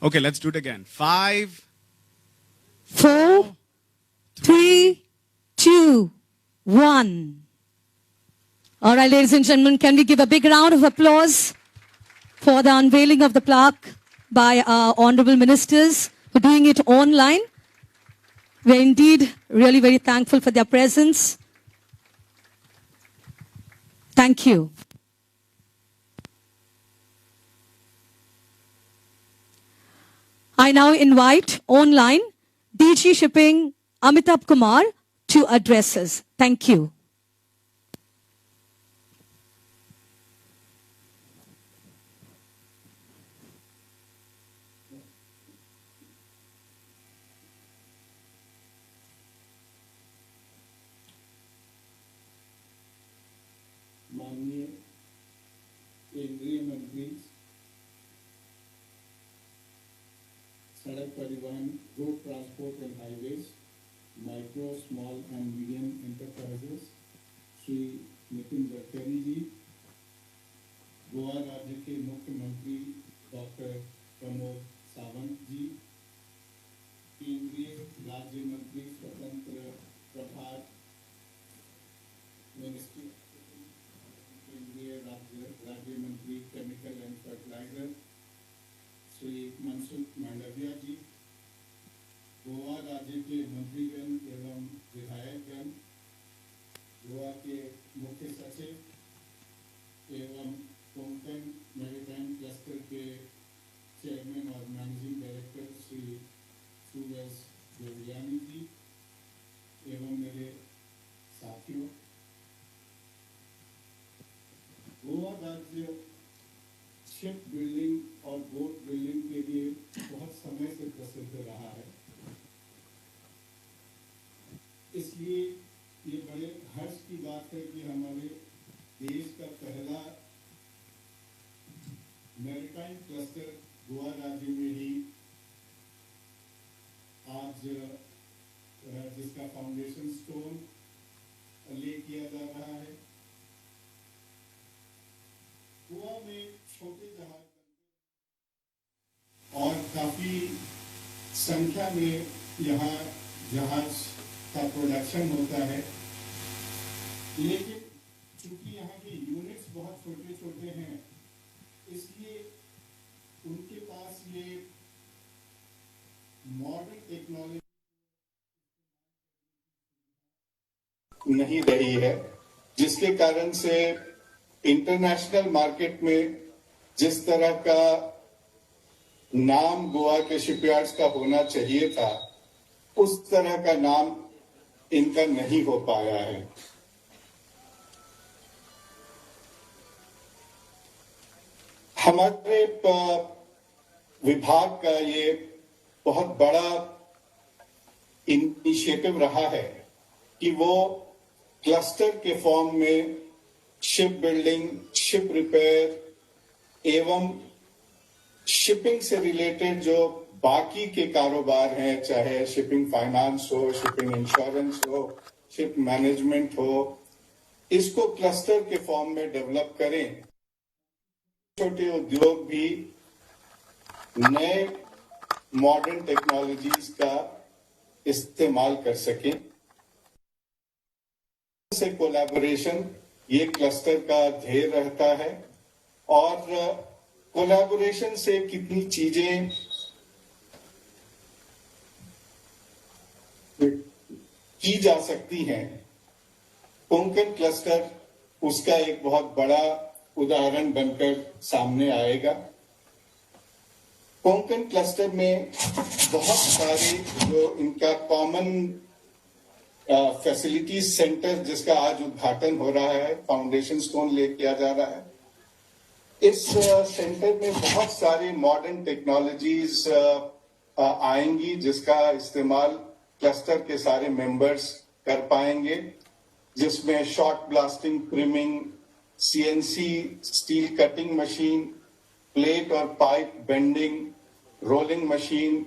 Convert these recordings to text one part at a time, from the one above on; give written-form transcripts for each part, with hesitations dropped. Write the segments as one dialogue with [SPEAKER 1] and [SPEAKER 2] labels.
[SPEAKER 1] Okay, let's do it again. 5,
[SPEAKER 2] 4, 3, 2, 1. All right, ladies and gentlemen, can we give a big round of applause for the unveiling of the plaque by our honorable ministers for doing it online? We're indeed really very thankful for their presence. Thank you. I now invite online DG Shipping Amitabh Kumar to address us. Thank you.
[SPEAKER 3] माननीय केंद्रीय मंत्री सड़क परिवहन, road transport and highways, micro small and medium enterprises Shri Nitin Gadkari ji, Goa राज्य K मुख्यमंत्री doctor Pramod Sawant जी, केंद्रीय राज्य मंत्री स्वतंत्र प्रभार मिनिस्ट्री, केंद्रीय राज्य मंत्री chemical and fertiliser Shri Mansukh Mandaviya ji, Goa राज्य के मंत्रीगण एवं विधायकगण, गोवा के मुख्य सचिव एवं कोंकण मैरीटाइम क्लस्टर के चेयरमैन और मैनेजिंग डायरेक्टर श्री सूरज देवयानी जी एवं मेरे साथियों, गोवा राज्य शिप बिल्डिंग और बोट बिल्डिंग के लिए बहुत समय से प्रसिद्ध रहा है। इसलिए ये बड़े हर्ष की बात है कि हमारे देश का पहला मैरीटाइम क्लस्टर गोवा राज्य में ही आज जिसका फाउंडेशन स्टोन ले किया जा रहा है। गोवा में छोटे जहाज और काफी संख्या में यहाँ जहाज का प्रोडक्शन होता है, लेकिन चूंकि यहाँ के यूनिट्स बहुत छोटे-छोटे हैं, इसलिए उनके पास ये मॉडर्न टेक्नोलॉजी नहीं रही है, जिसके कारण से इंटरनेशनल मार्केट में जिस तरह का नाम गोवा के शिपयार्ड्स का होना चाहिए था, उस तरह का नाम इनका नहीं हो पाया है। हमारे विभाग का ये बहुत बड़ा इनिशिएटिव रहा है कि वो क्लस्टर के फॉर्म में शिप बिल्डिंग, शिप रिपेयर एवं शिपिंग से रिलेटेड जो बाकी के कारोबार हैं, चाहे शिपिंग फाइनेंस हो, शिपिंग इंश्योरेंस हो, शिप मैनेजमेंट हो, इसको क्लस्टर के फॉर्म में डेवलप करें। छोटे उद्योग भी नए मॉडर्न टेक्नोलॉजीज का इस्तेमाल कर सकें। से कोलैबोरेशन ये क्लस्टर का ध्येय रहता है और कोलैबोरेशन से कितनी चीजें की जा सकती हैं, कोंकण क्लस्टर उसका एक बहुत बड़ा उदाहरण बनकर सामने आएगा। कोंकण क्लस्टर में बहुत सारे जो इनका कॉमन फैसिलिटीज सेंटर जिसका आज उद्घाटन हो रहा है, फाउंडेशन स्टोन ले किया जा रहा है, इस सेंटर में बहुत सारे मॉडर्न टेक्नोलॉजीज आएंगी जिसका इस्तेमाल क्लस्टर के सारे मेंबर्स कर पाएंगे, जिसमें shot blasting, priming, CNC, steel cutting machine, plate और pipe bending, rolling machine,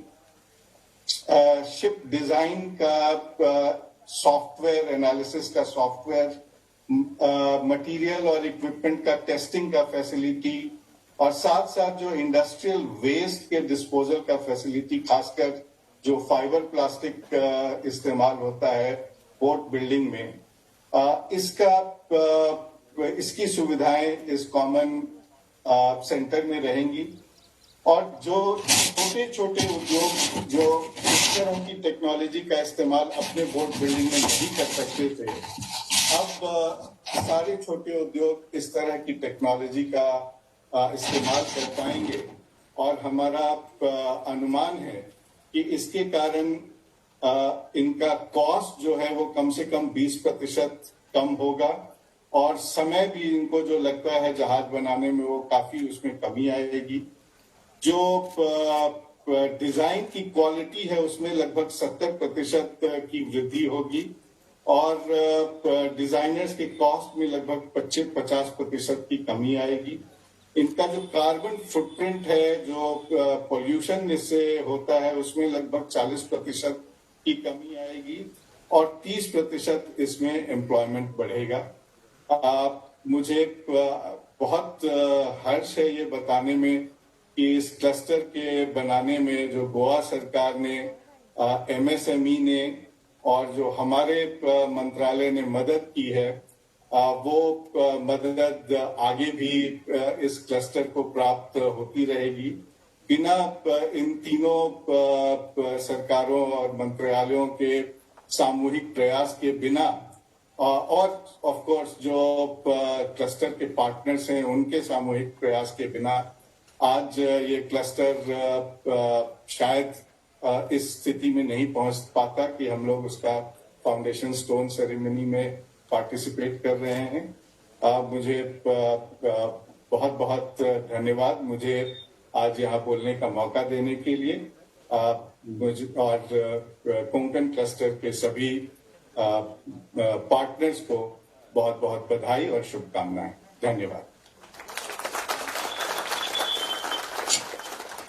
[SPEAKER 3] ship design का सॉफ्टवेयर, एनालिसिस का सॉफ्टवेयर, मटेरियल और इक्विपमेंट का टेस्टिंग का फैसिलिटी, और साथ साथ जो इंडस्ट्रियल वेस्ट के डिस्पोजल का फैसिलिटी, खासकर जो फाइबर प्लास्टिक इस्तेमाल होता है पोर्ट बिल्डिंग में, इसका इसकी सुविधाएं इस कॉमन सेंटर में रहेंगी। और जो छोटे छोटे उद्योग जो इस तरह की टेक्नोलॉजी का इस्तेमाल अपने बोट बिल्डिंग में नहीं कर सकते थे, अब सारे छोटे उद्योग इस तरह की टेक्नोलॉजी का इस्तेमाल कर पाएंगे। और हमारा अनुमान है कि इसके कारण इनका कॉस्ट जो है वो कम से कम 20% कम होगा और समय भी इनको जो लगता है जहाज बनाने में वो काफी उसमें कमी आएगी। जो डिजाइन की क्वालिटी है उसमें लगभग 70% की वृद्धि होगी और डिजाइनर्स के कॉस्ट में लगभग 25-50% की कमी आएगी। इनका जो कार्बन फुटप्रिंट है, जो पॉल्यूशन इससे होता है, उसमें लगभग 40% की कमी आएगी और 30% इसमें एम्प्लॉयमेंट बढ़ेगा। मुझे बहुत हर्ष है ये बताने में कि इस क्लस्टर के बनाने में जो गोवा सरकार ने, एमएसएमई ने और जो हमारे मंत्रालय ने मदद की है, वो मदद आगे भी इस क्लस्टर को प्राप्त होती रहेगी। बिना इन तीनों सरकारों और मंत्रालयों के सामूहिक प्रयास के बिना और ऑफ कोर्स जो क्लस्टर के पार्टनर्स हैं उनके सामूहिक प्रयास के बिना आज ये क्लस्टर शायद इस स्थिति में नहीं पहुंच पाता कि हम लोग उसका फाउंडेशन स्टोन सेरेमनी में पार्टिसिपेट कर रहे हैं। मुझे बहुत बहुत धन्यवाद मुझे आज यहाँ बोलने का मौका देने के लिए। मुझे और कोंकण क्लस्टर के सभी पार्टनर्स को बहुत बहुत बधाई और शुभकामनाएं। धन्यवाद।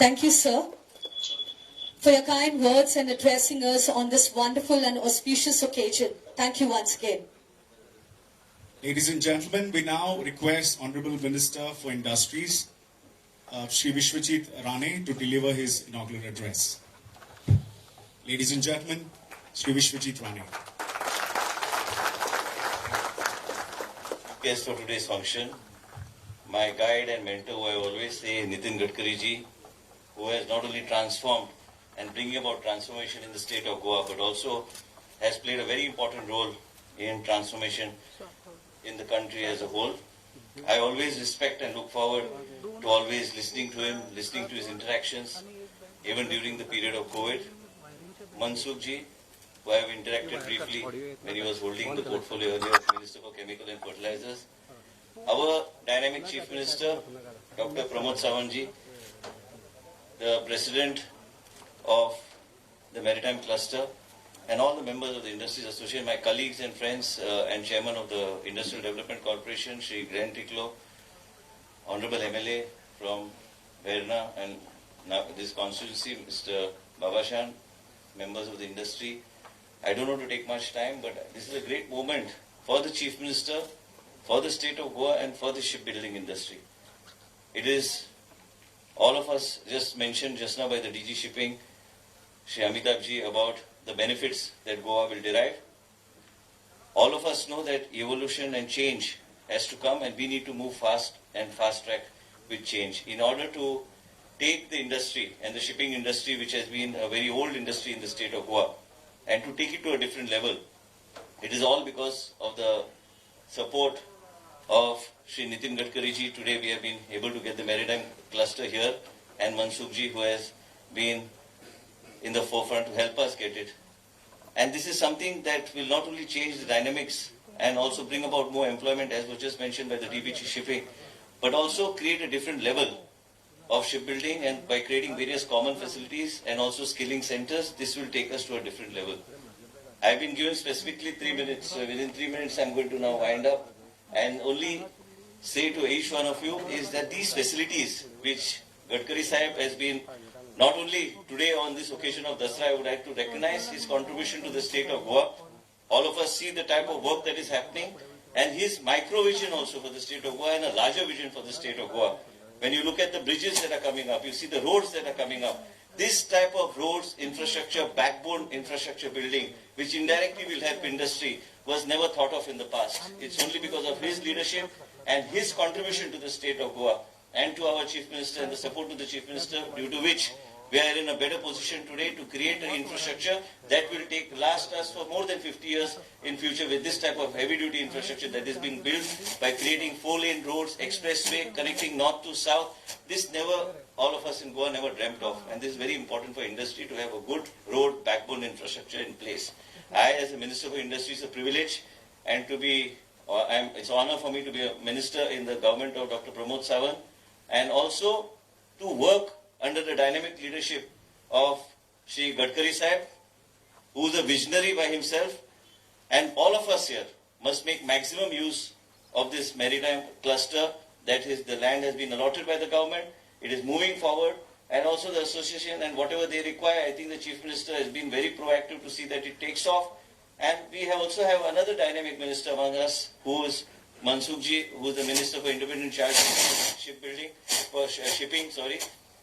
[SPEAKER 2] Thank you, sir, for your kind words and addressing us on this wonderful and auspicious occasion. Thank you once again.
[SPEAKER 1] Ladies and gentlemen, we now request Honorable Minister for Industries, Shri Vishwajit Rane, to deliver his inaugural address. Ladies and gentlemen, Shri Vishwajit Rane.
[SPEAKER 4] Guest for today's function, my guide and mentor, who I always say, Nitin Gadkari ji, who has not only transformed and bringing about transformation in the state of Goa, but also has played a very important role in transformation in the country as a whole. I always respect and look forward to always listening to him, listening to his interactions, even during the period of COVID. Mansukh ji, who I have interacted briefly when he was holding the portfolio earlier of Minister for Chemical and Fertilizers. Our dynamic Chief Minister, Dr. Pramod Sawant ji, the President of the Maritime Cluster, and all the members of the Industries Association, my colleagues and friends, and Chairman of the Industrial Development Corporation, Shri Glenn Ticlo, Honorable MLA from Verna and this constituency, Mr. Babashan, members of the industry. I don't want to take much time, but this is a great moment for the Chief Minister, for the state of Goa, and for the shipbuilding industry. It is all of us just mentioned just now by the DG Shipping, Shri Amitabh ji, about the benefits that Goa will derive. All of us know that evolution and change has to come, and we need to move fast and fast track with change in order to take the industry and the shipping industry, which has been a very old industry in the state of Goa, and to take it to a different level. It is all because of the support of Shri Nitin Gadkari ji. Today we have been able to get the maritime cluster here, and Mansukh ji, who has been in the forefront to help us get it. And this is something that will not only change the dynamics and also bring about more employment, as was just mentioned by the DBG Shipping, but also create a different level of shipbuilding, and by creating various common facilities and also skilling centers, this will take us to a different level. I've been given specifically 3 minutes, so within 3 minutes I'm going to now wind up and only say to each one of you is that these facilities which Gadkari Sahib has been, not only today on this occasion of Dasra, I would like to recognize his contribution to the state of Goa. All of us see the type of work that is happening and his micro vision also for the state of Goa and a larger vision for the state of Goa. When you look at the bridges that are coming up, you see the roads that are coming up. This type of roads, infrastructure, backbone infrastructure building, which indirectly will help industry, was never thought of in the past. It's only because of his leadership and his contribution to the state of Goa and to our Chief Minister and the support to the Chief Minister, due to which we are in a better position today to create an infrastructure that will last us for more than 50 years in future with this type of heavy-duty infrastructure that is being built by creating 4-lane roads, expressway, connecting north to south. This never, all of us in Goa never dreamt of, and this is very important for industry to have a good road backbone infrastructure in place. I, as a Minister for Industry, it's a privilege and to be, it's an honor for me to be a minister in the government of Dr. Pramod Sawant, and also to work under the dynamic leadership of Shri Gadkari Sahib, who is a visionary by himself, and all of us here must make maximum use of this maritime cluster that is, the land has been allotted by the government, it is moving forward, and also the association and whatever they require. I think the Chief Minister has been very proactive to see that it takes off. And we have also have another dynamic minister among us, who is Mansukh ji, who is the Minister for Independent Charge Shipbuilding, for Shipping, sorry.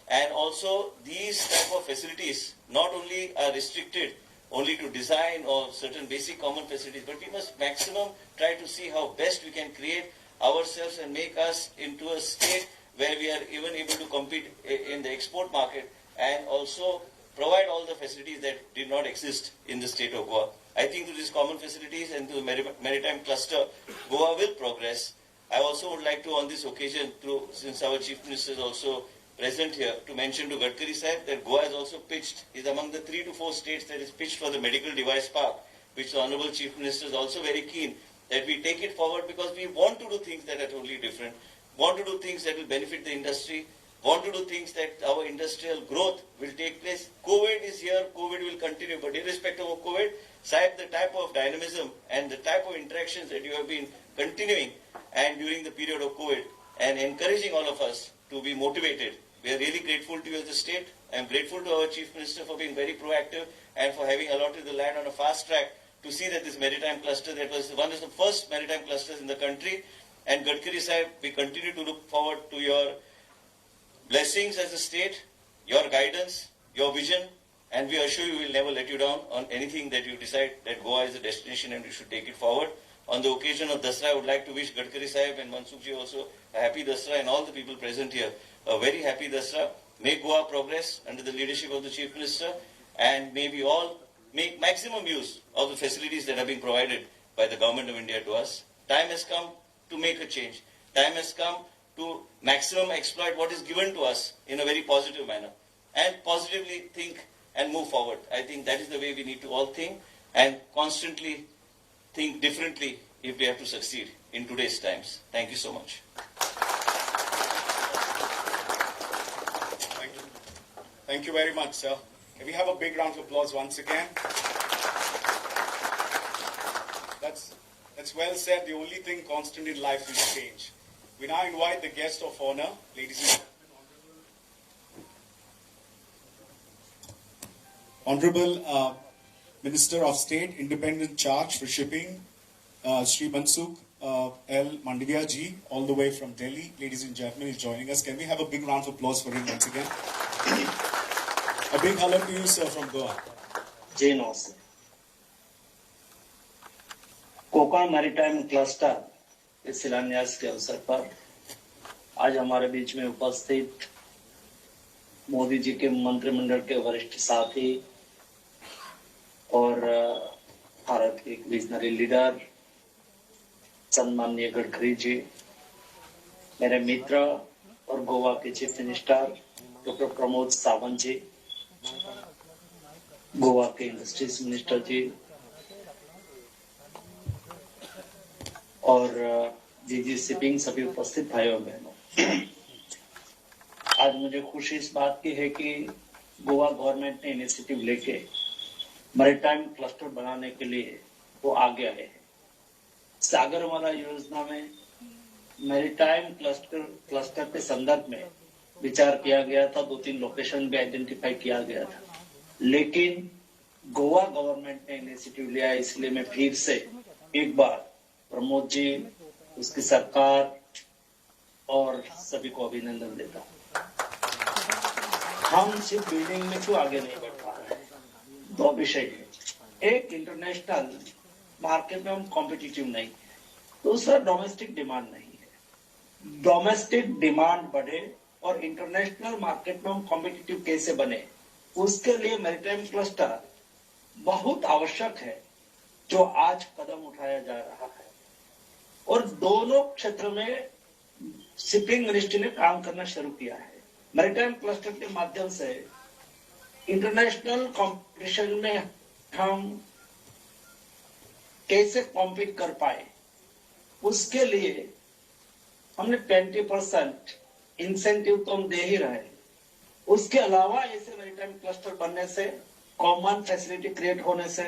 [SPEAKER 4] And also these type of facilities not only are restricted only to design or certain basic common facilities, but we must maximum try to see how best we can create ourselves and make us into a state where we are even able to compete in the export market and also provide all the facilities that did not exist in the state of Goa. I think through these common facilities and through the maritime cluster, Goa will progress. I also would like to, on this occasion, since our Chief Minister is also present here, to mention to Gadkari Sahib that Goa has also pitched, is among the 3 to 4 states that is pitched for the medical device park, which the Honorable Chief Minister is also very keen that we take it forward, because we want to do things that are totally different, want to do things that will benefit the industry, want to do things that our industrial growth will take place. COVID is here, COVID will continue, but irrespective of COVID, Sahib, the type of dynamism and the type of interactions that you have been continuing and during the period of COVID and encouraging all of us to be motivated. We are really grateful to you as a state. I am grateful to our Chief Minister for being very proactive and for having allotted the land on a fast track to see that this maritime cluster, that was one of the first maritime clusters in the country. And Gadkari Sahib, we continue to look forward to your blessings as a state, your guidance, your vision, and we assure you we will never let you down on anything that you decide that Goa is a destination and we should take it forward. On the occasion of Dasra, I would like to wish Gadkari Sahib and Mansukh ji also a happy Dasra, and all the people present here a very happy Dasra. May Goa progress under the leadership of the Chief Minister, and may we all make maximum use of the facilities that are being provided by the Government of India to us. Time has come to make a change. Time has come to maximum exploit what is given to us in a very positive manner and positively think and move forward. I think that is the way we need to all think and constantly think differently if we have to succeed in today's times. Thank you so much.
[SPEAKER 1] Thank you. Thank you very much, sir. Can we have a big round of applause once again? That's well said. The only thing constant in life is change. We now invite the guest of honor, ladies and gentlemen, Honorable Minister of State, Independent Charge for Shipping, Shri Mansukh L. Mandaviya ji, all the way from Delhi. Ladies and gentlemen, is joining us. Can we have a big round of applause for him once again? A big hello to you, sir, from Goa.
[SPEAKER 5] Jai Namaste. Konkan maritime cluster K शिलान्यास K अवसर पर आज हमारे beach में उपस्थित Modi ji K मंत्रिमंडल के वरिष्ठ साथी और भारत के एक विजनरी लीडर सम्माननीय गडकरी जी, मेरे मित्र और गोवा के chief minister doctor Pramod Sawant ji, Goa के इंडस्ट्रीज मिनिस्टर जी और जीजी शिपिंग, सभी उपस्थित भाइयों बहनों, आज मुझे खुशी इस बात की है कि गोवा गवर्नमेंट ने इनिशिएटिव लेके मैरीटाइम क्लस्टर बनाने के लिए वो आगे आए हैं। सागरमाला योजना में मैरीटाइम क्लस्टर के संदर्भ में विचार किया गया था, 2-3 लोकेशन भी आइडेंटिफाई किया गया था, लेकिन गोवा गवर्नमेंट ने इनिशिएटिव लिया। इसलिए मैं फिर से एक बार प्रमोद जी, उसकी सरकार और सभी को अभिनंदन देता हूं। हम शिप बिल्डिंग में क्यों आगे नहीं बढ़ पा रहे हैं? दो विषय है। एक, इंटरनेशनल मार्केट में हम कॉम्पिटिटिव नहीं है। दूसरा, डोमेस्टिक डिमांड नहीं है। डोमेस्टिक डिमांड बढ़े और इंटरनेशनल मार्केट में हम कॉम्पिटिटिव कैसे बने, उसके लिए मैरीटाइम क्लस्टर बहुत आवश्यक है, जो आज कदम उठाया जा रहा है। और दोनों क्षेत्र में शिपिंग मिनिस्ट्री ने काम करना शुरू किया है। मैरीटाइम क्लस्टर के माध्यम से इंटरनेशनल कंपटीशन में हम कैसे कॉम्पीट कर पाए, उसके लिए हमने 20% इंसेंटिव तो हम दे ही रहे हैं। उसके अलावा ऐसे मैरीटाइम क्लस्टर बनने से, कॉमन फैसिलिटी क्रिएट होने से,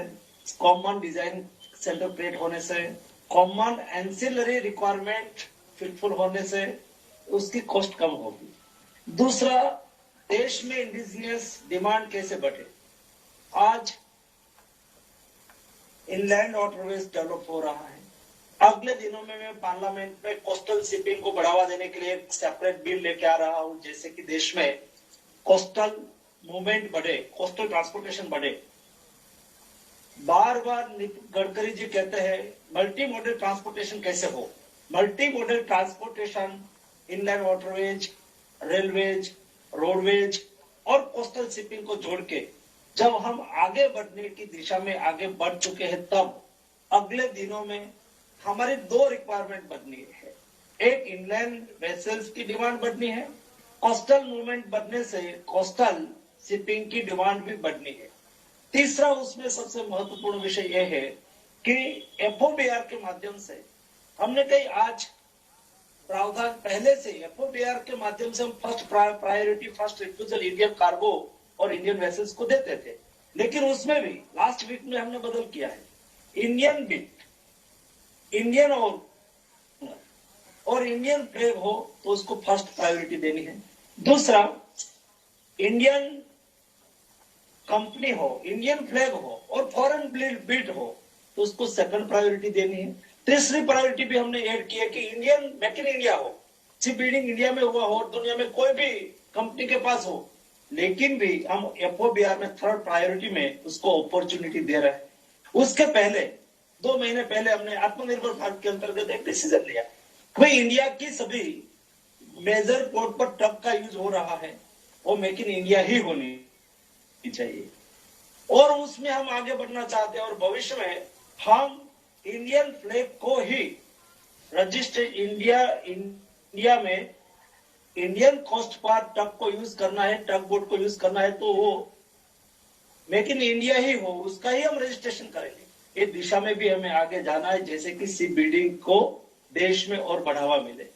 [SPEAKER 5] कॉमन डिजाइन सेंटर क्रिएट होने से, कॉमन एंसिलरी रिक्वायरमेंट फिटफुल होने से उसकी कॉस्ट कम होगी। दूसरा, देश में इंडिजिनियस डिमांड कैसे बढ़े। आज इनलैंड वाटरवेज डेवलप हो रहा है। अगले दिनों में मैं पार्लियामेंट में कोस्टल शिपिंग को बढ़ावा देने के लिए एक सेपरेट बिल लेके आ रहा हूं, जैसे कि देश में कोस्टल मूवमेंट बढ़े, कोस्टल ट्रांसपोर्टेशन बढ़े। बार बार गडकरी जी कहते हैं मल्टी मॉडल ट्रांसपोर्टेशन कैसे हो। Multi modal transportation inland waterways, railways, roadways और कोस्टल शिपिंग को जोड़ के जब हम आगे बढ़ने की दिशा में आगे बढ़ चुके हैं, तब अगले दिनों में हमारी दो रिक्वायरमेंट बढ़नी है। एक, इनलैंड वेसल्स की डिमांड बढ़नी है, कोस्टल मूवमेंट बढ़ने से कोस्टल शिपिंग की डिमांड भी बढ़नी है। तीसरा, उसमें सबसे महत्वपूर्ण विषय यह है कि एफओबीआर के माध्यम से हमने कई आज प्रावधान पहले से एफओबीआर के माध्यम से हम first priority, first refusal Indian cargo और इंडियन वेसल्स को देते थे, लेकिन उसमें भी लास्ट वीक में हमने बदल किया है। इंडियन बिट, इंडियन और इंडियन फ्लैग हो तो उसको फर्स्ट प्रायोरिटी देनी है। दूसरा, इंडियन कंपनी हो, इंडियन फ्लैग हो और फॉरेन बिल्ट हो तो उसको सेकंड प्रायोरिटी देनी है। तीसरी प्रायोरिटी भी हमने ऐड की है कि इंडियन मेक इन इंडिया हो, शिप बिल्डिंग इंडिया में हुआ हो और दुनिया में कोई भी कंपनी के पास हो, लेकिन भी हम एफओबीआर में थर्ड प्रायोरिटी में उसको अपॉर्चुनिटी दे रहे हैं। उसके पहले 2 महीने पहले हमने आत्मनिर्भर भारत के अंतर्गत एक डिसीजन लिया, भाई इंडिया की सभी मेजर पोर्ट पर ट्रक का यूज हो रहा है, वो मेक इन इंडिया ही होनी चाहिए और उसमें हम आगे बढ़ना चाहते हैं। और भविष्य में हम इंडियन फ्लैग को ही रजिस्टर्ड इंडिया में इंडियन कोस्ट पर ट्रक को यूज करना है, ट्रक बोट को यूज करना है, तो वो मेक इन इंडिया ही हो, उसका ही हम रजिस्ट्रेशन करेंगे। इस दिशा में भी हमें आगे जाना है, जैसे कि शिप बिल्डिंग को देश में और बढ़ावा मिले।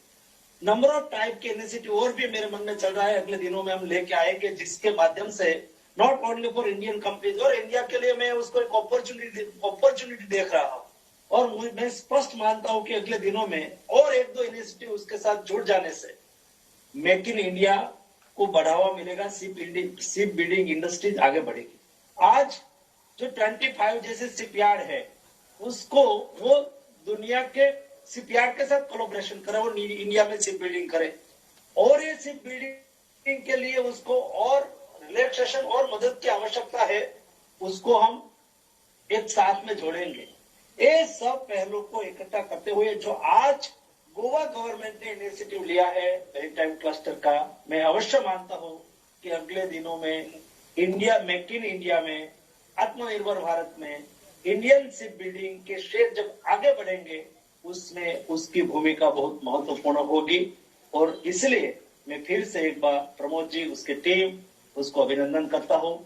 [SPEAKER 5] नंबर ऑफ टाइप के इनिशिएटिव और भी मेरे मन में चल रहा है, अगले दिनों में हम लेके आएंगे, जिसके माध्यम से not only for Indian companies Aur India K लिए मैं उसको एक अपॉर्चुनिटी देख रहा हूँ। और मैं स्पष्ट मानता हूं कि अगले दिनों में और 1-2 इनिशिएटिव उसके साथ जुड़ जाने से मेक इन इंडिया को बढ़ावा मिलेगा, शिप बिल्डिंग इंडस्ट्रीज आगे बढ़ेगी। आज जो 25 जैसे शिपयार्ड है, उसको वो दुनिया के शिपयार्ड के साथ कोलैबोरेशन करे, वो इंडिया में शिप बिल्डिंग करे और ये शिप बिल्डिंग के लिए उसको और रिलैक्सेशन और मदद की आवश्यकता है, उसको हम एक साथ में जोड़ेंगे। ये सब पहलू को इकट्ठा करते हुए जो आज गोवा गवर्नमेंट ने इनिशिएटिव लिया है मैरीटाइम क्लस्टर का, मैं अवश्य मानता हूं कि अगले दिनों में इंडिया मेक इन इंडिया में, आत्मनिर्भर भारत में Indian ship building K share जब आगे बढ़ेंगे, उसमें उसकी भूमिका बहुत महत्वपूर्ण होगी। और इसलिए मैं फिर से एक बार प्रमोद जी, उसके टीम, उसको अभिनंदन करता हूं।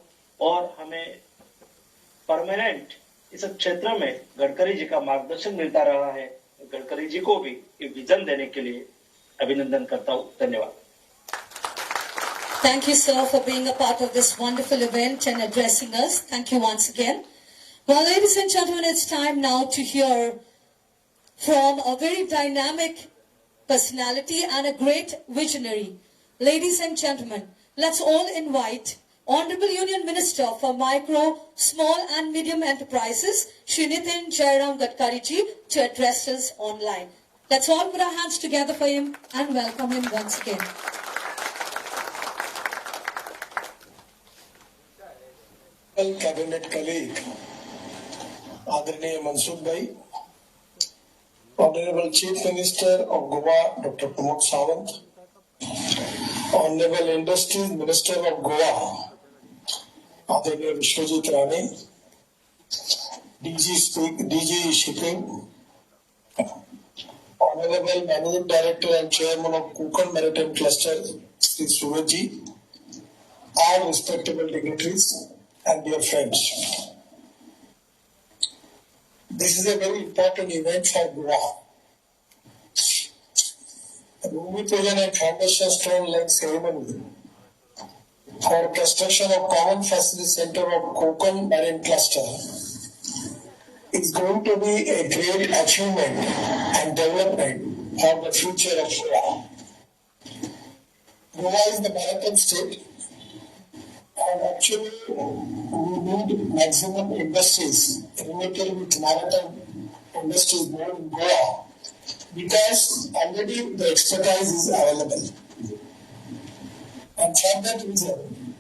[SPEAKER 5] और हमें परमानेंट इस क्षेत्र में गडकरी जी का मार्गदर्शन मिलता रहा है, गडकरी जी को भी ये विजन देने के लिए अभिनंदन करता हूं। धन्यवाद।
[SPEAKER 2] Thank you, sir, for being a part of this wonderful event and addressing us. Thank you once again. Well, ladies and gentlemen, it's time now to hear from a very dynamic personality and a great visionary. Ladies and gentlemen, let's all invite Honorable Union Minister for Micro, Small and Medium Enterprises, Shri Nitin Jairam Gadkari ji, to address us online. Let's all put our hands together for him and welcome him once again.
[SPEAKER 6] Cabinet colleague, Adriniya Mansukh Bhai, Honorable Chief Minister of Goa, Dr. Pramod Sawant, Honorable Industries Minister of Goa, Adriniya Vishwajit Rane, DG Shipping, Honorable Managing Director and Chairman of Konkan Maritime Cluster, Sri Suraj Ji, all respectable dignitaries and dear friends. This is a very important event for Goa. The Bhumi Pujan and Foundation Stone Laying Ceremony for construction of Common Facility Center of Konkan Marine Cluster is going to be a great achievement and development for the future of Goa. Goa is the maritime state, and actually we need maximum industries related with maritime industries more in Goa, because already the expertise is available. And for that reason,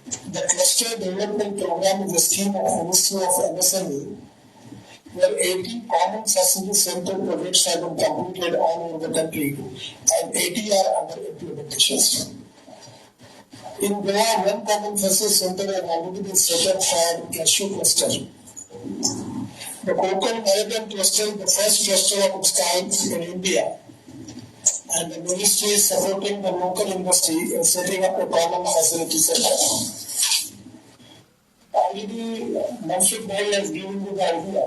[SPEAKER 6] the cluster development program is a scheme of Ministry of MSME, where 80 common facility center projects have been completed all over the country and 80 are under implementation. In Goa, one common facility center has already been set up for cashew cluster. The Konkan Maritime Cluster is the first cluster of its kind in India, and the ministry is supporting the local industry in setting up a common facility center. Already, Mansukh Bhai has given you the idea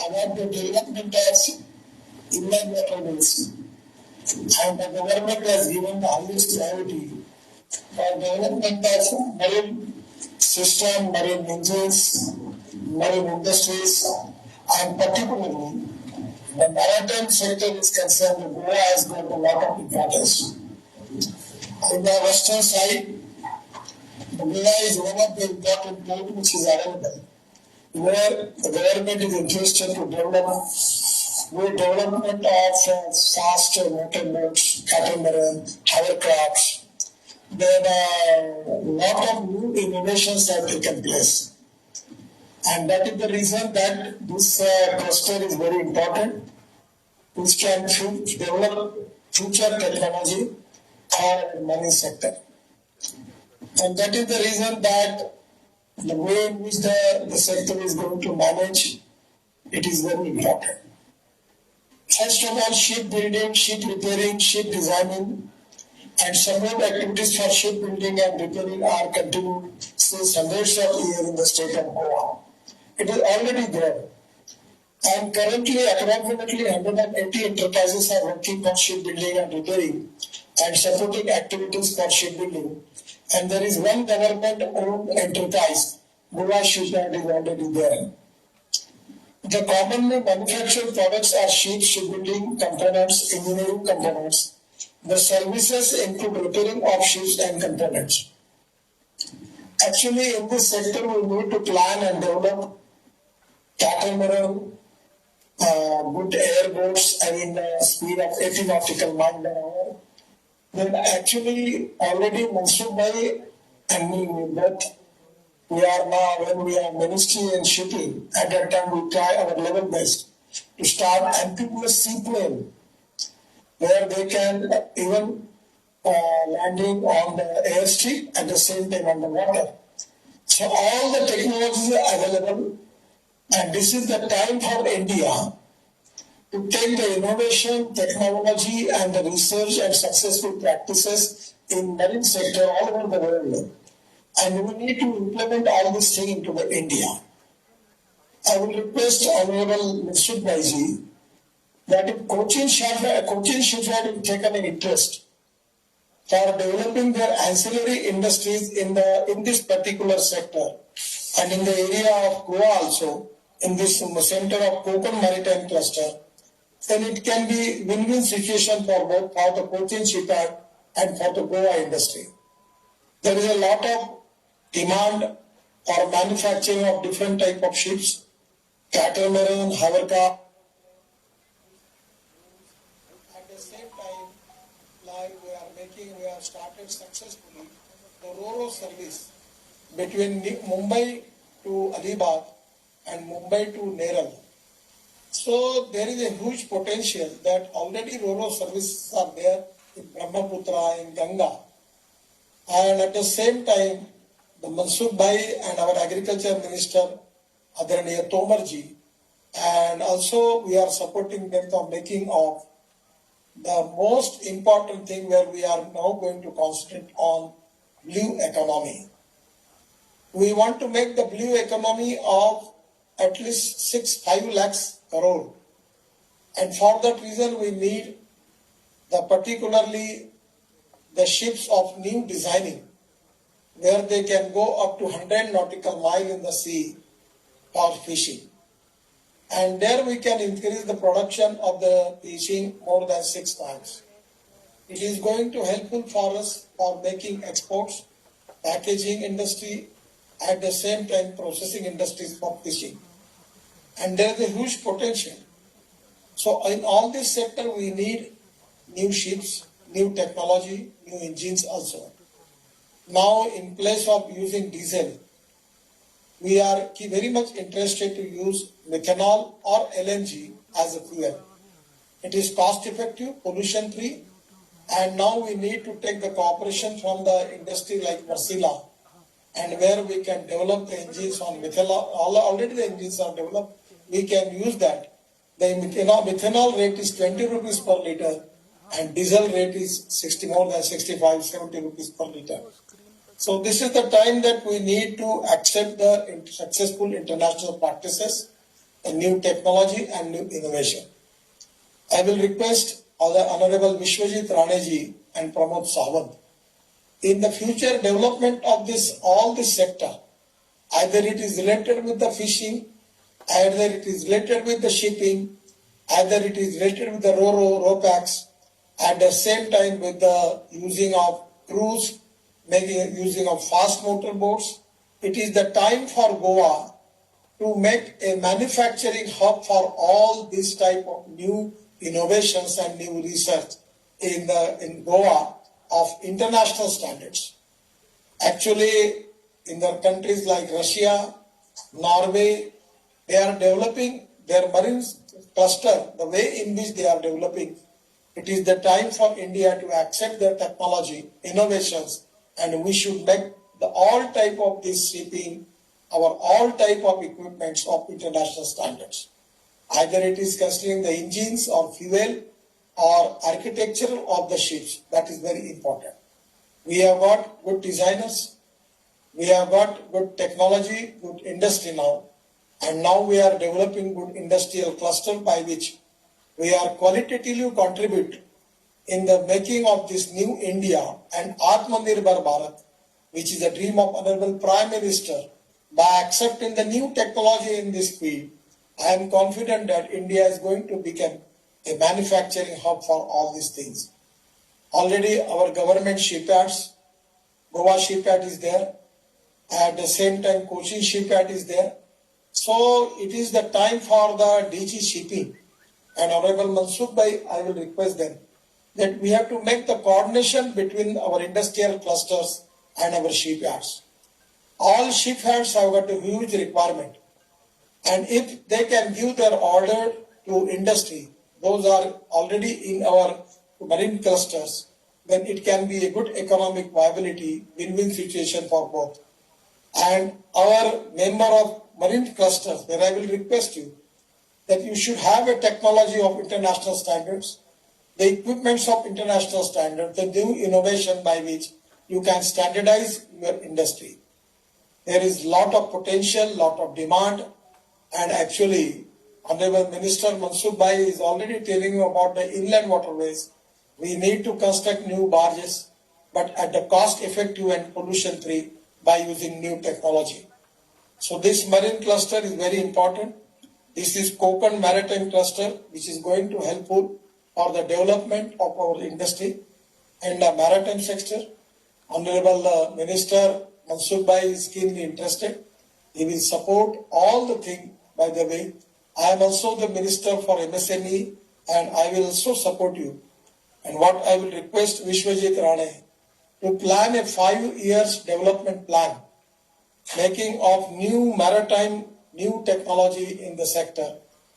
[SPEAKER 6] about the development of inland waterways, and the government has given the highest priority for development of marine system, marine engines, marine industries, and particularly the maritime sector is concerned, Goa has got a lot of importance. In the western side, Goa is one of the important ports which is available, where the government is interested to develop with development of fast motor boats, catamaran, hovercrafts. Then a lot of new innovations have taken place. And that is the reason that this cluster is very important, which can develop future technology for marine sector. And that is the reason that the way in which the sector is going to manage, it is very important. First of all, shipbuilding, ship repairing, ship designing, and support activities for shipbuilding and repairing are continued since hundreds of years in the state of Goa. It is already there. And currently, approximately 180 enterprises are working on shipbuilding and repairing and supporting activities for shipbuilding. And there is one government-owned enterprise, Goa Shipyard, is already there. The commonly manufactured products are ships, shipbuilding components, engineering components. The services include repairing of ships and components. Actually, in this sector, we need to plan and develop catamaran, good airboats, I mean, speed of 80 nautical mile per hour. Then actually, already Mansukh Bhai and me, we both, we are now, when we are ministry and shipping, at that time we try our level best to start amphibious seaplane, where they can even landing on the airstrip at the same time on the water. So all the technologies are available, and this is the time for India to take the innovation, technology, and the research and successful practices in marine sector all over the world. And we need to implement all this thing into the India. I will request Honorable Mansukh Bhai that if Cochin Shipyard has taken an interest for developing their ancillary industries in this particular sector and in the area of Goa also, in this center of Konkan Maritime Cluster, then it can be win-win situation for both for the Cochin Shipyard and for the Goa industry. There is a lot of demand for manufacturing of different type of ships, catamaran, hovercraft, same time, like we have started successfully the RoRo service between Mumbai to Alibag and Mumbai to Neral. So there is a huge potential that already RoRo services are there in Brahmaputra, in Ganga. And at the same time, the Mansukh Bhai and our Agriculture Minister, Adaraniya Tomar ji, and also we are supporting them for making of the most important thing where we are now going to concentrate on blue economy. We want to make the blue economy of at least 6-5 lakhs crore. And for that reason, we need the particularly the ships of new designing, where they can go up to 100 nautical mile in the sea for fishing. And there we can increase the production of the fishing more than 6 times. It is going to helpful for us for making exports, packaging industry, at the same time processing industries for fishing. And there is a huge potential. So in all this sector, we need new ships, new technology, new engines also. Now, in place of using diesel, we are very much interested to use methanol or LNG as a fuel. It is cost effective, pollution free, and now we need to take the cooperation from the industry like Wärtsilä, and where we can develop the engines on methanol. Already the engines are developed, we can use that. The methanol rate is 20 rupees per liter, and diesel rate is 60, more than 65, 70 rupees per liter. So this is the time that we need to accept the successful international practices, the new technology and new innovation. I will request the Honorable Vishwajit Rane ji and Pramod Sawant. In the future development of this, all this sector, either it is related with the fishing, either it is related with the shipping, either it is related with the RoRo, RoPax, at the same time with the using of cruise, making using of fast motor boats. It is the time for Goa to make a manufacturing hub for all this type of new innovations and new research in Goa of international standards. Actually, in the countries like Russia, Norway, they are developing their marine cluster, the way in which they are developing. It is the time for India to accept their technology, innovations, and we should make the all type of this shipping, our all type of equipments of international standards. Either it is considering the engines or fuel or architecture of the ships, that is very important. We have got good designers, we have got good technology, good industry now, and now we are developing good industrial cluster by which we are qualitatively contribute in the making of this new India and Atmanirbhar Bharat, which is a dream of Honorable Prime Minister. By accepting the new technology in this field, I am confident that India is going to become a manufacturing hub for all these things. Already our government shipyards, Goa shipyard is there. At the same time, Cochin shipyard is there. So it is the time for the DG shipping. And Honorable Mansukh Bhai, I will request them that we have to make the coordination between our industrial clusters and our shipyards. All shipyards have got a huge requirement. And if they can give their order to industry, those are already in our marine clusters, then it can be a good economic viability, win-win situation for both. And our member of marine clusters, where I will request you that you should have a technology of international standards, the equipments of international standards, the new innovation by which you can standardize your industry. There is lot of potential, lot of demand, and actually, Honorable Minister Mansukh Bhai is already telling you about the inland waterways. We need to construct new barges, but at the cost effective and pollution free by using new technology. So this marine cluster is very important. This is Konkan Maritime Cluster, which is going to helpful for the development of our industry and the maritime sector. Honorable Minister Mansukh Bhai is keenly interested. He will support all the thing. By the way, I am also the Minister for MSME, and I will also support you. And what I will request Vishwajit Rane to plan a 5 years development plan, making of new maritime, new technology in the sector,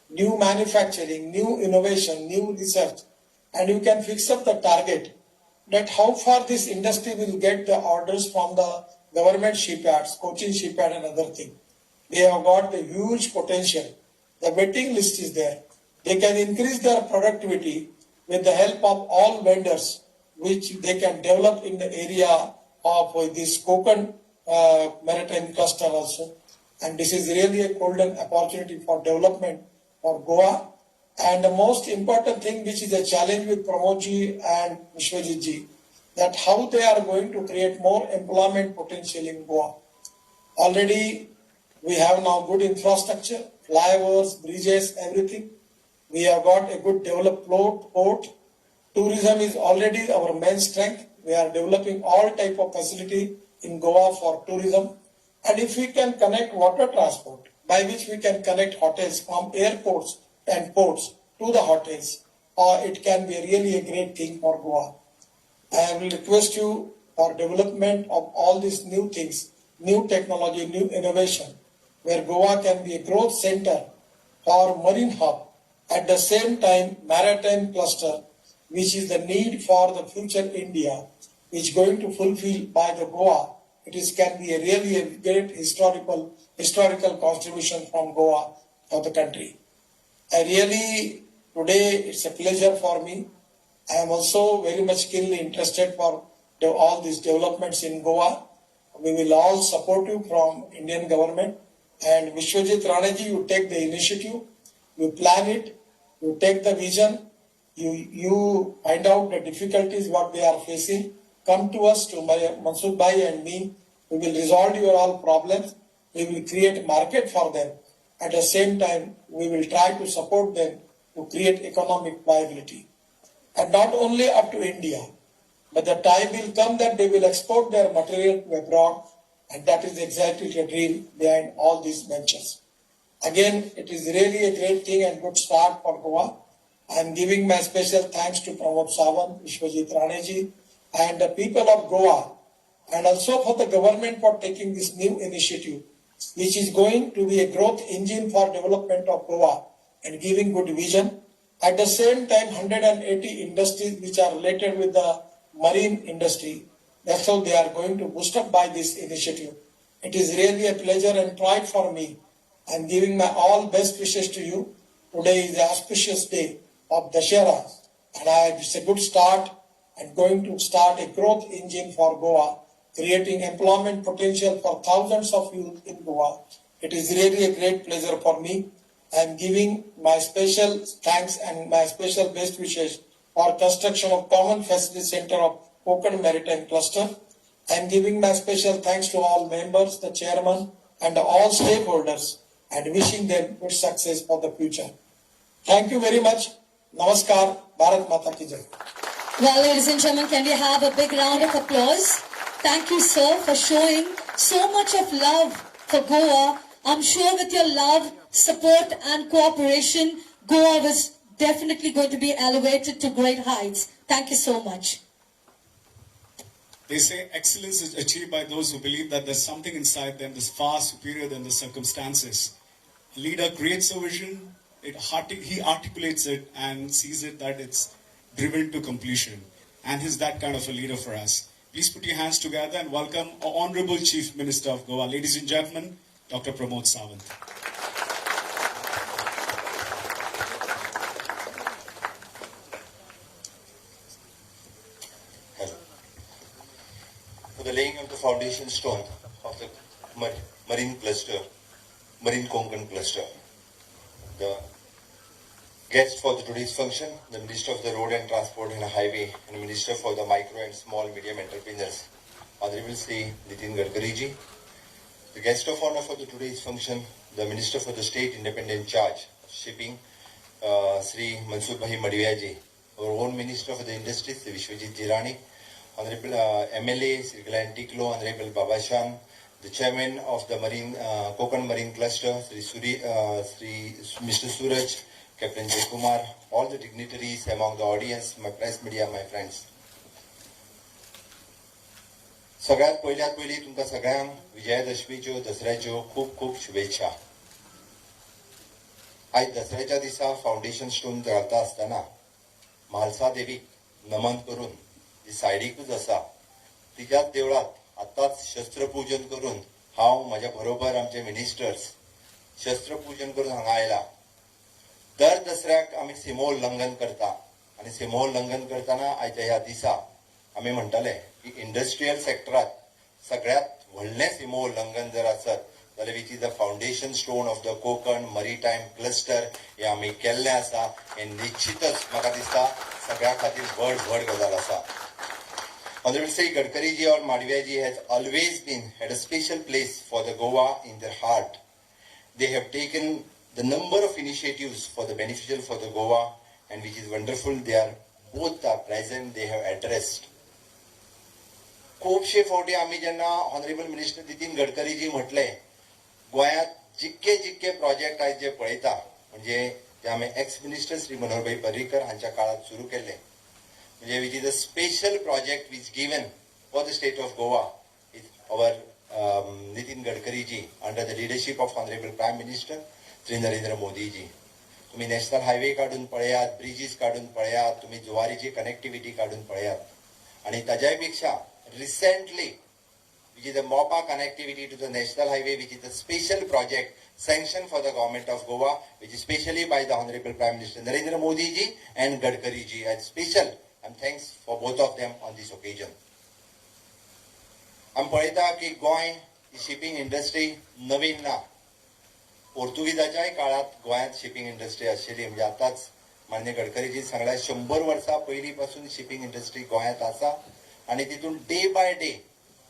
[SPEAKER 6] new manufacturing, new innovation, new research, and you can fix up the target that how far this industry will get the orders from the government shipyards, Cochin shipyard and other thing. They have got the huge potential. The waiting list is there. They can increase their productivity with the help of all vendors, which they can develop in the area of this Konkan maritime cluster also. And this is really a golden opportunity for development for Goa. And the most important thing, which is a challenge with Pramod ji and Vishwajit ji, that how they are going to create more employment potential in Goa. Already we have now good infrastructure, flyovers, bridges, everything. We have got a good developed port. Tourism is already our main strength. We are developing all type of facility in Goa for tourism. And if we can connect water transport, by which we can connect hotels from airports and ports to the hotels, it can be really a great thing for Goa. I will request you for development of all these new things, new technology, new innovation, where Goa can be a growth center for marine hub, at the same time maritime cluster, which is the need for the future India, which is going to fulfill by the Goa. It is can be a really a great historical contribution from Goa for the country. I really, today it's a pleasure for me. I am also very much keenly interested for all these developments in Goa. We will all support you from Indian government. And Vishwajit Rane ji, you take the initiative, you plan it, you take the vision, you find out the difficulties what they are facing. Come to us, to my Mansukh Bhai and me. We will resolve your all problems. We will create market for them. At the same time, we will try to support them to create economic viability. And not only up to India, but the time will come that they will export their material to abroad, and that is exactly the dream behind all these ventures. Again, it is really a great thing and good start for Goa. I am giving my special thanks to Pramod Sawant, Vishwajit Rane ji, and the people of Goa, and also for the government for taking this new initiative, which is going to be a growth engine for development of Goa and giving good vision. At the same time, 180 industries which are related with the marine industry, that's how they are going to boost up by this initiative. It is really a pleasure and pride for me. I am giving my all best wishes to you. Today is the auspicious day of Dussehra, and it's a good start and going to start a growth engine for Goa, creating employment potential for thousands of youth in Goa. It is really a great pleasure for me. I am giving my special thanks and my special best wishes for construction of Common Facility Center of Konkan Maritime Cluster. I am giving my special thanks to all members, the chairman, and all stakeholders, and wishing them good success for the future. Thank you very much. Namaskar. Bharat Mata Ki Jai.
[SPEAKER 2] Well, ladies and gentlemen, can we have a big round of applause? Thank you, sir, for showing so much of love for Goa. I'm sure with your love, support and cooperation, Goa was definitely going to be elevated to great heights. Thank you so much.
[SPEAKER 1] They say excellence is achieved by those who believe that there's something inside them that's far superior than the circumstances. A leader creates a vision, he articulates it and sees it that it's driven to completion. And he's that kind of a leader for us. Please put your hands together and welcome our Honorable Chief Minister of Goa. Ladies and gentlemen, Dr. Pramod Sawant.
[SPEAKER 4] Hello. For the laying of the foundation stone of the marine cluster, Marine Konkan cluster. The guest for the today's function, the Minister of the Road and Transport and Highway and Minister for the Micro and Small Medium Entrepreneurs, Honorable Sri Nitin Gadkari ji. The guest of honor for the today's function, the Minister for the State Independent Charge of Shipping, Sri Mansukh Bhai Mandaviya ji, our own Minister for the Industries, Sri Vishwajit ji Rane, Honorable MLA Sri Glenn Ticlo, Honorable Baba Shan, the Chairman of the Konkan Marine Cluster, Sri Mr. Suraj
[SPEAKER 7] Captain Jay Kumar, all the dignitaries among the audience, my press media, my friends. सगळ्यात पयल्यात पयलीं तुमकां सगळ्यांक विजयादशमीच्यो, दसऱ्याच्यो खूब खूब शुभेच्छा. आयज दसऱ्याच्या दिसा फावंडेशन स्टोन घालता आसतना म्हालसा देवीक नमन करून, जी सायडीकूच आसा तिच्याच देवळात आतांच शस्त्रपूजन करून हांव, म्हज्या बरोबर आमचे मिनिस्टर्स शस्त्रपूजन करून हांगा आयला. दर दसऱ्याक आमी सिमोल्लंघन करता आनी सिमोल्लंघन करतना आयच्या ह्या दिसा आमी म्हणटाले की इंडस्ट्रियल सेक्टरात सगळ्यात व्हडलें सिमोल्लंघन जर आसत जाल्यार which is the foundation stone of the Konkan Maritime Cluster हें आमी केल्लें आसा. हें निश्चितच म्हाका दिसता सगळ्या खातीर व्हड व्हड गजाल आसा. Honorable Sri Gadkari ji or Malviya ji has always been had a special place for the Goa in their heart. They have taken the number of initiatives for the beneficial for the Goa, and which is wonderful. They are both are present. They have addressed. खुबशे फावटी आमी जेन्ना honourable minister Nitin गडकरीजी म्हटले, गोंयांत जितके जितके project आयज जे पळयता, म्हणजे ते आमी एक्स मिनिस्टर श्री मनोहरभाई पर्रीकर हांच्या काळात सुरू केल्ले, म्हणजे which is a special project which given for the state of Goa is our Nitin Gadkariji under the leadership of Honorable Prime Minister Shri Narendra Modiji. तुम्ही नॅशनल हायवे काडून पळयात, ब्रिजीस काडून पळयात, तुम्ही जुवारीची कनेक्टिव्हिटी काडून पळयात आणि ताज्याय पेक्षा recently which is the Mopa connectivity to the national highway, which is a special project sanctioned for the government of Goa, which is specially by the Honorable Prime Minister Narendra Modi ji and Gadkari ji, and special and thanks for both of them on this occasion. आमी पळयता की गोंय ही shipping industry नवीन ना. पोर्तुगीजाच्याय काळात गोंयांत shipping industry आशिल्ली. म्हणजे आतांच माननीय गडकरीजी सांगल्या, 100 वर्सां पयलीं पासून शिपींग इंडस्ट्री गोंयांत आसा आनी तितून डे बाय डे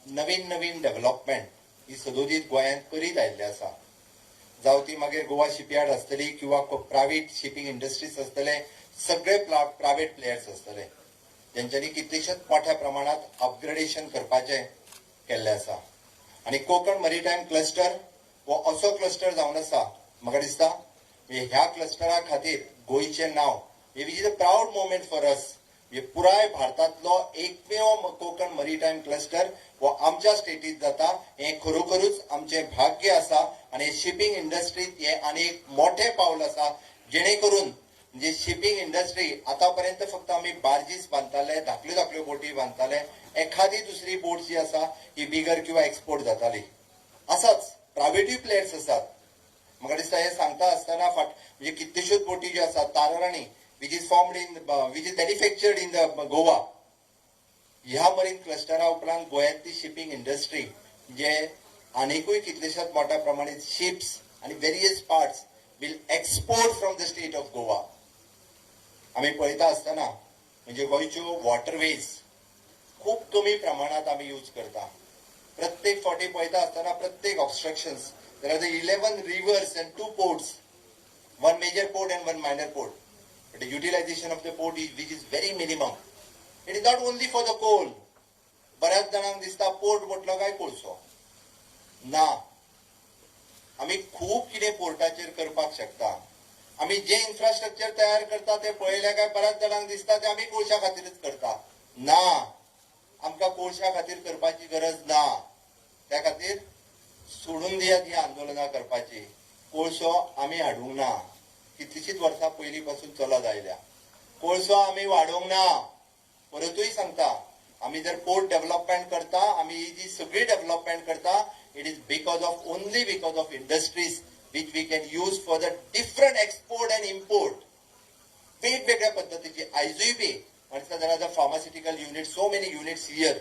[SPEAKER 7] नवीन नवीन डेव्हलपमेंट ही सदोदीत गोंयांत करीत आयिल्ली आसा. जावं ती मागीर गोवा शिपयार्ड आसतली किंवा प्रायव्हेट शिपींग इंडस्ट्रीज आसतले, सगळे प्रायव्हेट प्लेयर्स आसतले, जेंच्यांनी कितलेशेच मोठ्या प्रमाणात अपग्रेडेशन करपाचें केल्लें आसा. आनी कोकण मरीटायम क्लस्टर हो असो क्लस्टर जावन आसा, म्हाका दिसता म्हणजे ह्या क्लस्टरा खातीर गोंयचें नांव, which is a proud moment for us, म्हणजे पुराय भारतांतलो एकमेव कोकण मरीटायम क्लस्टर हो आमच्या स्टेटीत जाता, हें खरोखरूच आमचें भाग्य आसा. आनी शिपींग इंडस्ट्रीत हें आनी एक मोठें पावल आसा, जेणे करून म्हणजे शिपींग इंडस्ट्री आतापर्यंत फक्त आमी बार्जीस बांदताले, धाकल्यो धाकल्यो बोटी बांदताले, एखादी दुसरी बोट जी आसा ही बिगर किंवा एक्सपोर्ट जाताली. आसाच, प्रायव्हेटूय प्लेयर्स आसात. म्हाका दिसता हें सांगता आसतना फाट म्हणजे कितल्योश्योच बोटी ज्यो आसात, Tararani which is formed in which is manufactured in the Goa. ह्या मरीन क्लस्टरा उपरांत गोंयांतली शिपींग इंडस्ट्री जे आनिकूय कितलेशाच मोठ्या प्रमाणात शिप्स आनी various parts will export from the state of Goa. आमी पळयता आसतना म्हणजे गोंयच्यो वॉटरवेज खूब कमी प्रमाणात आमी यूज करता. प्रत्येक फावटी पळयता आसतना प्रत्येक obstructions. There are the 11 rivers and two ports, one major port and one minor port, but the utilization of the port is which is very minimum. It is not only for the coal. बऱ्याच जाणांक दिसता port म्हटलो काय कोळसो. ना, आमी खूब कितें पोर्टाचेर करपाक शकता. आमी जे इन्फ्रास्ट्रक्चर तयार करता ते पळयले काय बऱ्याच जाणांक दिसता ते आमी कोळशा खातीरच करता. ना, आमकां कोळशा खातीर करपाची गरज ना. त्या खातीर सोडून दियात ही आंदोलनां करपाची. कोळसो आमी हाडूंक ना, कितलीशीच वर्सां पयलीं पासून चलत आयल्या. कोळसो आमी वाडोवंक ना. परतूय सांगता, आमी जर पोर्ट डेव्हलपमेंट करता, आमी ही जी सगळी डेव्हलपमेंट करता, it is because of only because of industries which we can use for the different export and import. वेगवेगळ्या पद्दतीची आयजूय बी म्हणटा there are the pharmaceutical units, so many units here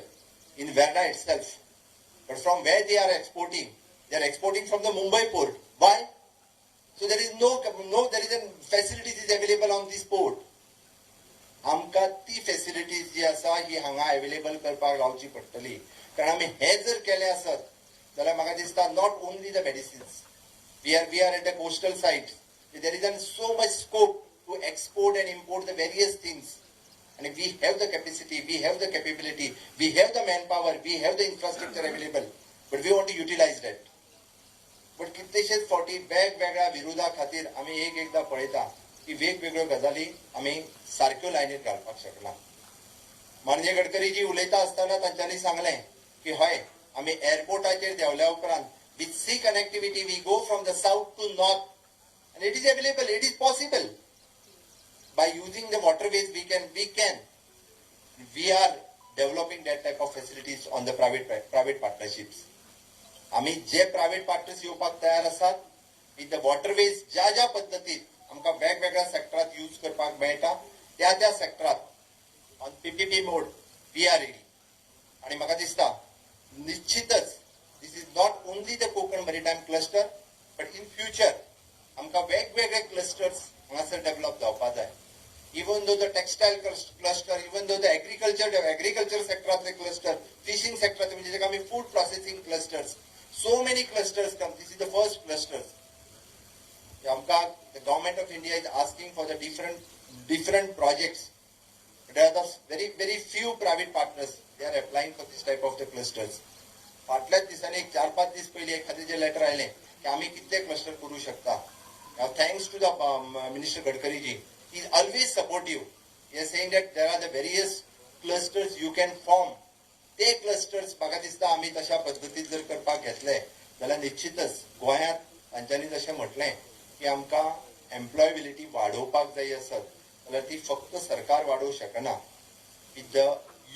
[SPEAKER 7] in Verna itself. But from where they are exporting? They are exporting from the Mumbai port. Why? So there is no, there is a facilities is available on this port. आमकां ती facilities जी आसा ही हांगा available करपाक लावची पडटली, कारण आमी हें जर केलें आसत जाल्यार म्हाका दिसता not only the medicines, we are at the coastal site, there is an so much scope to export and import the various things. And we have the capacity, we have the capability, we have the manpower, we have the infrastructure available, but we want to utilize that. But कितलेशेच फावटी वेगवेगळ्या विरोधा खातीर आमी एक एकदा पळयता. की वेगवेगळ्यो गजाली आमी सारक्यो लायनीर घालपाक शकना. माननीय गडकरीजी उलयता आसतना तांच्यांनी सांगलें की हय, आमी एअरपोर्टाचेर देंवल्या उपरांत with sea connectivity we go from the south to north and it is available, it is possible. By using the waterways we are developing that type of facilities on the private partnerships. आमी जे private partners येवपाक तयार आसात with the waterways, ज्या ज्या पद्दतीत आमकां वेगवेगळ्या सेक्टरात use करपाक मेळटा त्या त्या सेक्टरात on PPP mode we are ready. आणि म्हाका दिसता निश्चितच this is not only the Konkan maritime cluster, but in future आमकां वेगवेगळे क्लस्टर्स हांगासर डेव्हलप जावपा जाय. Even though the textile cluster, even though the agriculture सेक्टरातले cluster, fishing सेक्टरातले, म्हणजे जेका आमी food processing clusters, so many clusters come. This is the first clusters. आमकां the government of India is asking for the different different projects. There are the very very few private partners, they are applying for this type of the clusters. फाटल्याच दिसांनी, एक 4-5 दीस पयलीं एखादें जे letter आयलें की आमी कितले क्लस्टर करूं शकता. Thanks to the Minister गडकरीजी, is always supportive. He is saying that there are the various clusters you can form. ते क्लस्टर्स म्हाका दिसता आमी तशा पद्दतीन जर करपाक घेतले जाल्यार निश्चितच गोंयांत तांच्यांनी जशें म्हटलें की आमकां एम्प्लॉयबिलिटी वाडोवपाक जाय आसत जाल्यार ती फक्त सरकार वाडोवंक शकना. With the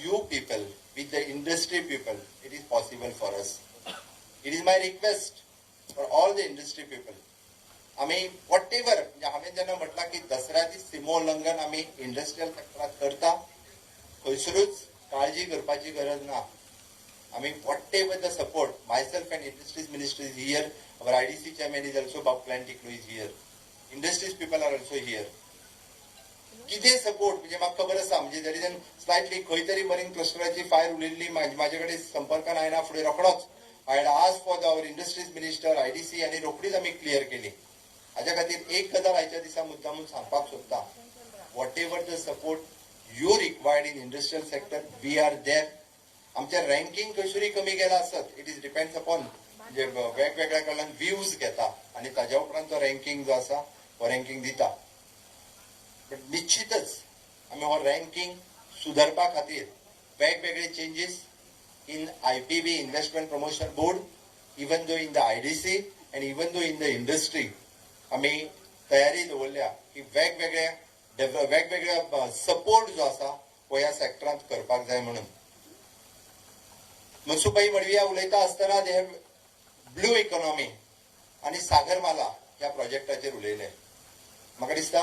[SPEAKER 7] you people, with the industry people, it is possible for us. It is my request for all the industry people. आमी what ever, म्हणजे हांवें जेन्ना म्हटलां की दसऱ्याची सीमोल्लंघन आमी इंडस्ट्रियल सेक्टरात करता, खंयसरूच काळजी करपाची गरज ना. आमी whatever the support, myself and industries minister is here, our IDC chairman is also, Bob Client is here, industries people are also here. कितें सपोर्ट, म्हणजे म्हाका खबर आसा, म्हणजे there is an slightly खंय तरी मरीन क्लस्टराची फायल उरिल्ली, म्हाजे कडेन संपर्कान आयना फुडें रोखडोच I had asked for the our industries minister, IDC, आनी रोखडीच आमी क्लियर केली. हाज्या खातीर एक गजाल आयच्या दिसा मुद्दामून सांगपाक सोदता, whatever the support you required in industrial sector, we are there. आमचें रँकींग खंयसरूय कमी गेला आसत, it is depends upon, म्हणजे वेगवेगळ्या कडल्यान व्ह्यूज घेता आनी ताज्या उपरांत तो रँकींग जो आसा हो रँकींग दिता. बट निश्चितच आमी हो रँकींग सुदारपा खातीर वेगवेगळे changes in IPB, Investment Promotion Board, even though in the IDC and even though in the industry, आमी तयारी दवरल्या की वेगवेगळ्या वेगवेगळ्या सपोर्ट जो आसा हो ह्या सेक्टरांत करपाक जाय म्हणून. मनसुखभाई मडविया उलयता आसतना they have blue economy आनी सागरमाला ह्या प्रोजेक्टाचेर उलयले. म्हाका दिसता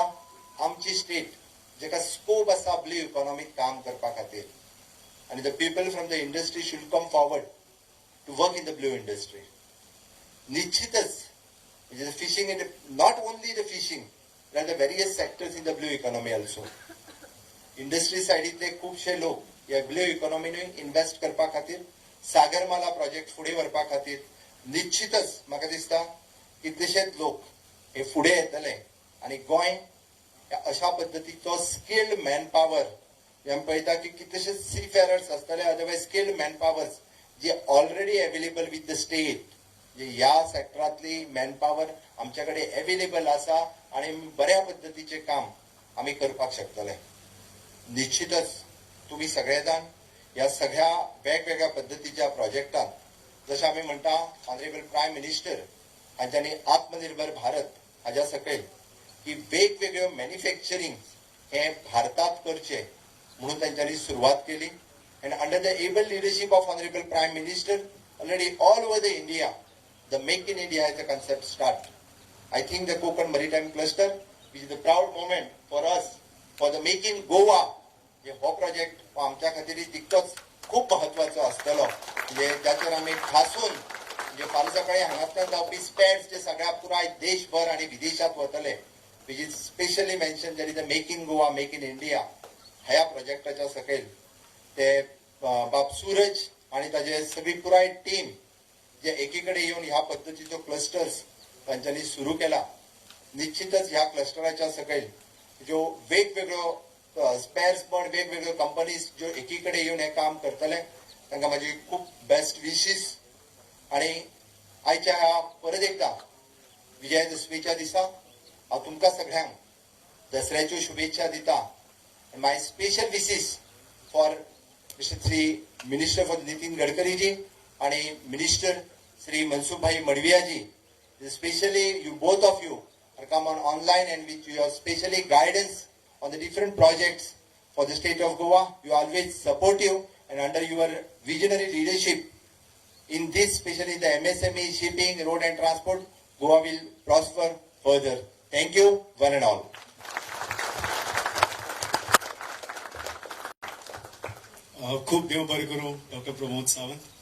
[SPEAKER 7] आमची स्टेट जेका स्कोप आसा ब्लू इकॉनॉमीत काम करपा खातीर, आनी the people from the industry should come forward to work in the blue industry. निश्चितच म्हणजे fishing, in not only the fishing, there the various sectors in the blue economy also. Industry सायडींतले खुबशे लोक ह्या blue इकॉनॉमीनूय invest करपा खातीर, Sagarmala project फुडें व्हरपा खातीर निश्चितच म्हाका दिसता कितलेशेच लोक हे फुडें येतले आनी गोंय ह्या अशा पद्दतीचो स्किल्ड मॅन पावर आमी पळयता की कितलेशेच सी फेरर्स आसतले, otherwise skilled man powers J already available with the state, जे ह्या सेक्टरांतली मॅन पावर आमच्या कडेन अवेलेबल आसा आनी बऱ्या पद्दतीचें काम आमी करपाक शकतले. निश्चितच तुम्ही सगळे जाण ह्या सगळ्या वेगवेगळ्या पद्दतीच्या प्रोजेक्टात, जशें आमी म्हणटा ऑनरेबल प्रायम मिनिस्टर हांच्यांनी आत्मनिर्भर भारत हाज्या सकयल की वेगवेगळ्यो मॅन्युफॅक्चरींग हे भारतात करचे म्हणून तांच्यांनी सुरवात केली. And under the able leadership of Honourable Prime Minister, already all over the India the Make in India as a concept start. I think the Konkan Maritime Cluster, which is a proud moment for us, for the Make in Goa, जे हो project हो आमच्या खातीर तितकोच खूब महत्वाचो आसतलो. म्हणजे जाचेर आमी ठासून, म्हणजे फाल्यां सकाळी हांगांतल्यान जावपी स्पेर्स जे सगळ्या पुराय देशभर आनी विदेशात वतले, which is specially mention that is the Make in Goa, Make in India ह्या प्रोजेक्टाच्या सकयल ते बाब सूरज आनी ताजे सगळी पुराय टीम जे एकीकडे येवन ह्या पद्दतीचो क्लस्टर्स तांच्यांनी सुरू केला. निश्चितच ह्या क्लस्टराच्या सकयल ज्यो वेगवेगळ्यो स्पेर्स पण वेगवेगळ्यो कंपनीज ज्यो एकीकडे येवन हें काम करतले, तांकां म्हाजी खूब बेस्ट विशीस. आणि आयच्या ह्या परत एकदा विजयादशमीच्या दिसा हांव तुमकां सगळ्यांक दसऱ्याच्यो शुभेच्छा दिता. My special wishes for Mister Shri Minister for Nitin गडकरीजी आणि minister Shri Mansukhbhai मडवियाजी. Specially you, both of you are come on online and with your specially guidance on the different projects for the state of Goa. You always supportive and under your visionary leadership in this, especially the MSME, shipping, road and transport, Goa will prosper further. Thank you, one and all.
[SPEAKER 1] खूप देव बरें करूं doctor Pramod Sawant.